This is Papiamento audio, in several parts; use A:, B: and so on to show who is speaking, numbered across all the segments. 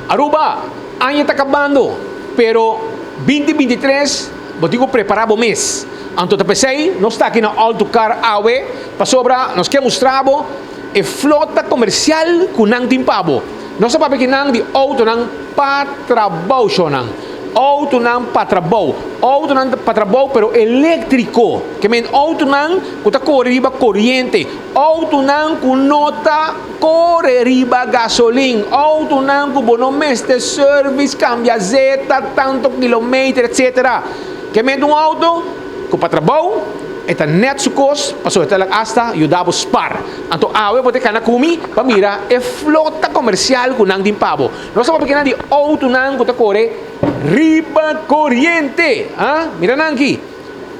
A: Aruba, aña ta kabando, pero 2023 bo tin ku prepará bo mes. Anto ta p'esei nos ta aki na All To Car awe, pasobra nos ke mustra bo e flota komersial ku nan tin pa bo. Nos ta papia kinan di outonan pa trabou, shownan. Outonan pa trabou. Outonan pa trabou pero eléktriko. Ke men outonan ku ta kore riba koriente. Outonan ku no ta kore riba gasolin. Outonan ku bo no mester service, kambia zeta, tanto kilometer, etcetera. Ke men un outo ku pa trabou e ta nèt su kos pasobra e ta laga asta yuda bo spar. Anto awe bo ta kana ku mi pa mira e flota komersial ku nan tin pa bo. Nos ta papia kinan di outonan ku ta kore riba koriente. Ha? Mira nan aki.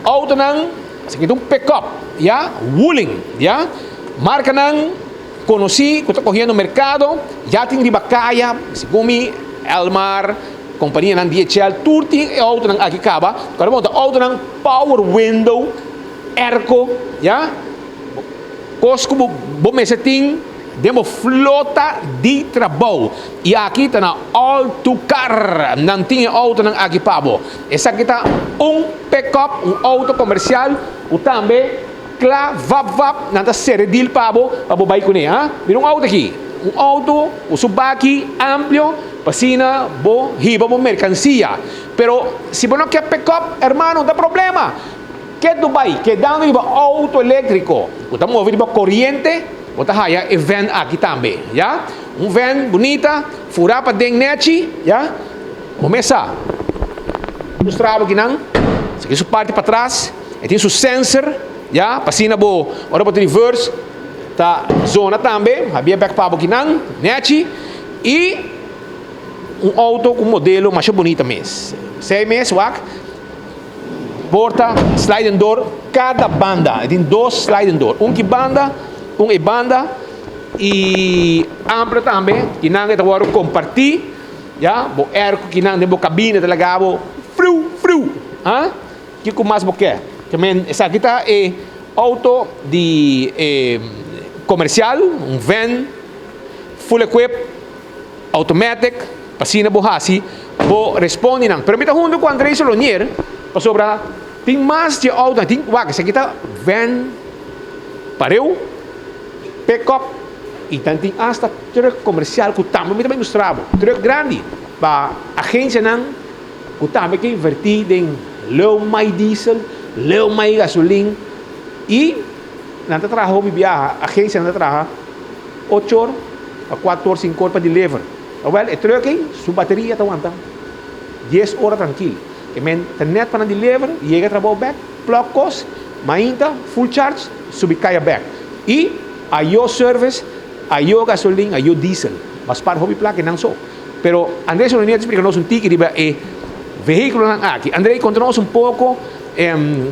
A: Outonan, esaki ta un pickup, ya, Wuling, ya. Markanan konosí ku ta kohiendo merkado, ya tin riba kaya, segun mi, Elmar, kompanianan DHL, tur tin e outonan aki kaba. Kòrda bo, ta outonan power window, airco, ya. Kos ku bo mester tin den bo flota di trabou. I aki ta na All To Car. Nan tin e outonan aki pa bo. Esaki ta un pickup, un outo komersial ku tambe kla vap vap nan ta sere deal pa bo pa bo bai kuné. Ha? Mira un outo aki. Un outo ku su baki amplio pa asina bo hiba bo merkansia. Pero si bo no ke pickup, hermano, no ta problema. Ke Dubai, kedando riba auto eléktriko ku ta move riba koriente, bo ta haya e van aki tambe, ya. Un van bunita, furá paden nèchi, ya. Bo mes sa. Mustra bo kinan, esaki su parti patras, e tin su sensor, ya, pa asina bo ora bo ta reverse ta zona tambe, habia bèk pa bo kinan, nèchi, i un auto ku modelo masha bunita mes. Esei mes wak. Porta sliding door kada banda. E tin dos sliding door. Un ki banda, un e banda. I amplio tambe. Kinan e ta wòrdu kompartí. Ya, bo airco kinan den bo kabina ta laga bo friu friu. Ha? Kiko mas bo ke? Ke men esaki ta e outo di e komersial, un van full equip. Automatic, pa asina bo hasi bo respondi nan. Pero mi ta hunto ku André Solonier pasobra tin mas dje outonan. Tin, wak, esaki ta van pareu, pickup i tan tin asta truck komersial ku tambe mi ta bai mustra bo. Truck grandi pa agensianan ku tambe ke invertí den leu mai diesel, leu mai gasolin i nan ta traha hopi biaha, agensianan ta traha ocho or pa kuater or sinku or pa deliver. Awel e truck ei su bateria ta wanta dies ora trankil. E men ta net pa nan deliver, yega trabou bek, plug kos, mainta full charge, subi kaya bek. I ayo service, ayo gasolin, ayo diesel. Ba spar hopi plaka e nan so. Pero André Solonier ta splika nos un tiki riba e vehikulonan aki. André, konta nos un poko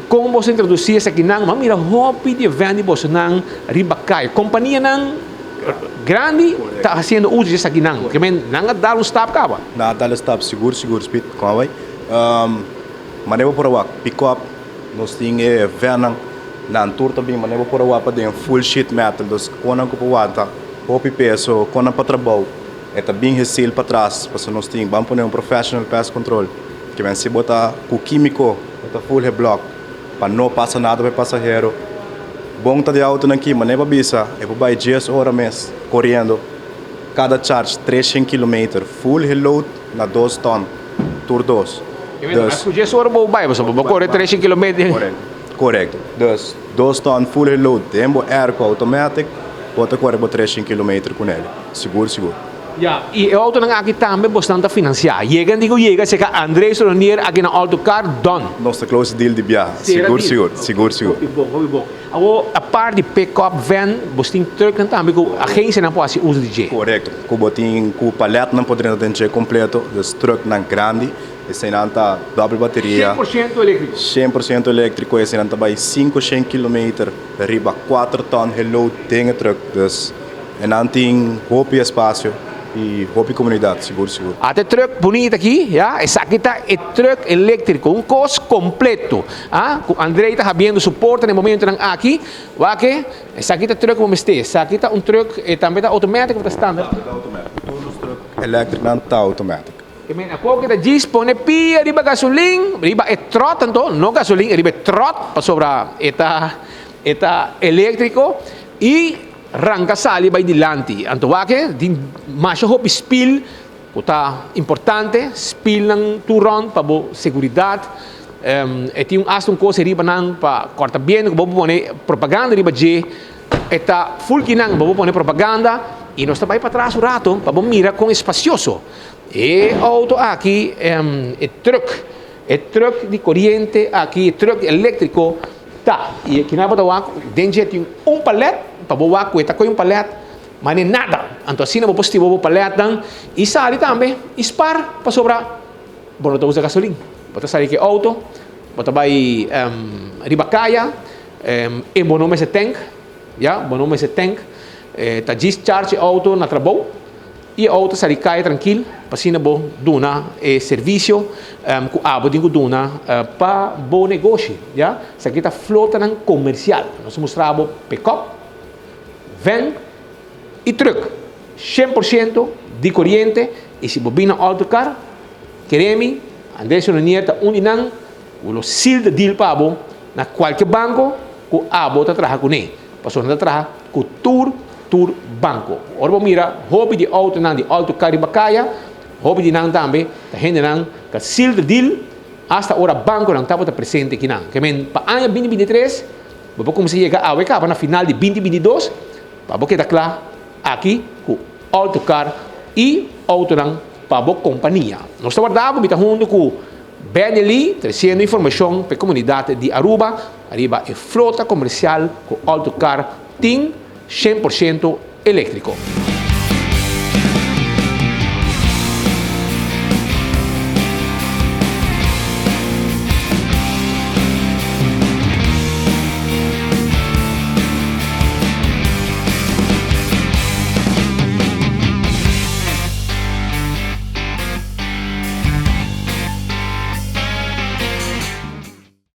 A: kon boso a introdusí esakinan. Bo a mira hopi di e vènt di bosonan riba kaya. Kompanianan grandi ta hasiendo uso di esakinan. Ke men nan a dal un stap kaba.
B: Nan a dal e stap sigur sigur, Speed. Kon a bai? Manera bo por a wak pick-up, nos tin e vènnan, nan tur ta bin manera bo por a wak paden full sheet metal. Dus konan ku por wanta hopi peso, konan pa trabou. E ta bin hesil patras pasobra nos tin ban pone un professional pest control ke men si bo ta ku kimiko bo ta full he blok pa no pasa nada pa e pasahero. Bon ta di autonan ki manera bo bisa e por bai dies ora mes koriendo kada charge 300 kilometer full he load na dos ton tur dos.
A: Dus ku dies ora bo bai pasobra bo kore 300 kilometer.
B: Korekto dus dos ton full he load den bo airco automatic bo ta kore bo 300 kilometer kunel. Sigur, sigur.
A: Ya, i e autonan aki tambe bosnan ta finansiá. Yega di ku yega serka André Solonier aki na Alto Car, done.
B: Nos ta close deal di biaha. Sigur, sigur. Sigur, sigur.
A: Hopi bon, hopi bon. Awor, apart di pick-up, van, bos tin trucknan tambe ku agensianan por hasi uso di dje.
B: Korekto. Ku bo tin ku paletnan por drenta den dje kompleto, dus trucknan grandi. Eseinan ta dobbel bateria.
A: 100% eléktriko.
B: 100% eléktriko. Eseinan ta bai 500 kilometer riba kuater ton he load den e truck. Dus. E nan tin hopi espacio y hopi comunidad, sigur sigur.
A: Ata e truck bunita aki, ya, esaki ta e truck electrico, un cos completo, ah, cu Andrey ta habiendo su porta na e momentonan aki, wak e, esaki ta truck cu bo mester, esaki ta un truck, e tambe ta automatic of ta standard?
B: Ta automatic, tur nos truck. Electric nan ta automatic.
A: E men akor ku ta djis pone pia riba gasolin, riba e trot anto, no gasolin, riba e trot pasobra e ta e ta eléktriko i ranka sali bai dilanti. Anto wak e tin masha hopi spil ku ta importante, spilnan tur rònt pa bo seguridat. E tin un asta un kos riba nan pa kòrta bientu ku bo por pone propaganda riba dje. E ta ful kinan bo por pone propaganda i nos ta bai patras un rato pa bo mira kon espasioso e outo aki, e truck, e truck di koriente aki, e truck eléktriko ta. I kinan bo ta wak den dje tin un palet pa bo wak ku e ta kohe un palet ma ne nada. Anto asina bo por stiba bo paletnan i sali tambe i spar pasobra bo no ta usa gasolin. Bo ta sali ku e outo, bo ta bai riba kaya. E bo no mester tank, ya, bo no mester tank. Ta djis charge e auto na trabou i e auto sali kaya trankil pa asina bo duna e servisio ku abo tin ku duna pa bo negoshi, ya. Esaki ta flotanan komersial. Nos a mustra bo pickup, van i truck 100% di koriente i si bo bin na Autocar, kere mi, Andres Jononier ta un di nan ku lo seal the deal pa bo. Na kualke banko ku abo ta traha kuné, pasobra nan ta traha ku tur tur banko. Ora bo mira hopi di outonan di alto kar riba kaya, hopi di nan tambe ta hendenan ta seal the deal asta ora bankonan tabata presente kinan. Ke men pa aña 2023 bo por kuminsá yega awe kaba na final di 2022 pa bo keda kla aki ku alto kar i outonan pa bo kompania. Nos ta warda bo, mi ta huntu ku Benny Lee treciendo informacion p'e comunidad di Aruba ariba e flota comercial cu Autocar tin 100% electrico.